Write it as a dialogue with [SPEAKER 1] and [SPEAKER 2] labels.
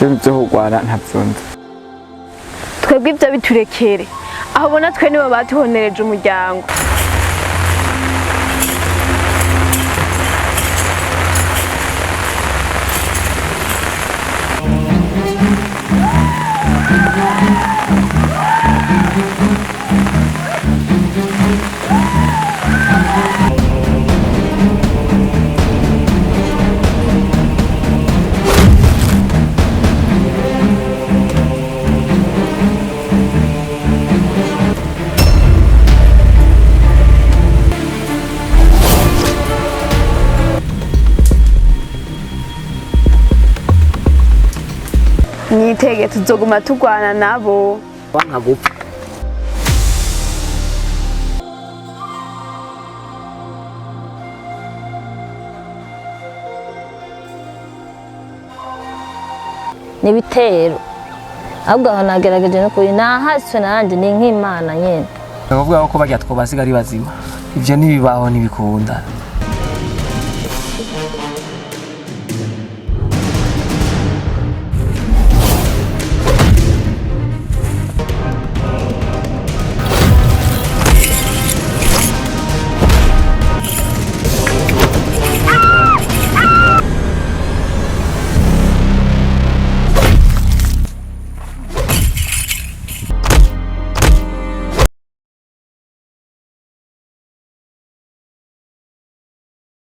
[SPEAKER 1] Ibintu byo kurwana ntabyumva.
[SPEAKER 2] Twebwe ibyo biturekere aho, ubona twe nibo batuhonereje umuryango. Mwitege tuzoguma turwana nabo.
[SPEAKER 3] Wanka gupfa.
[SPEAKER 4] N'ibitero ahubwo aho nagerageje no kuri nahaswe nanjye ni nk'imana nyine.
[SPEAKER 3] Bavuga ko barya twobasiga ari bazima, ivyo ntibibaho, ntibikunda.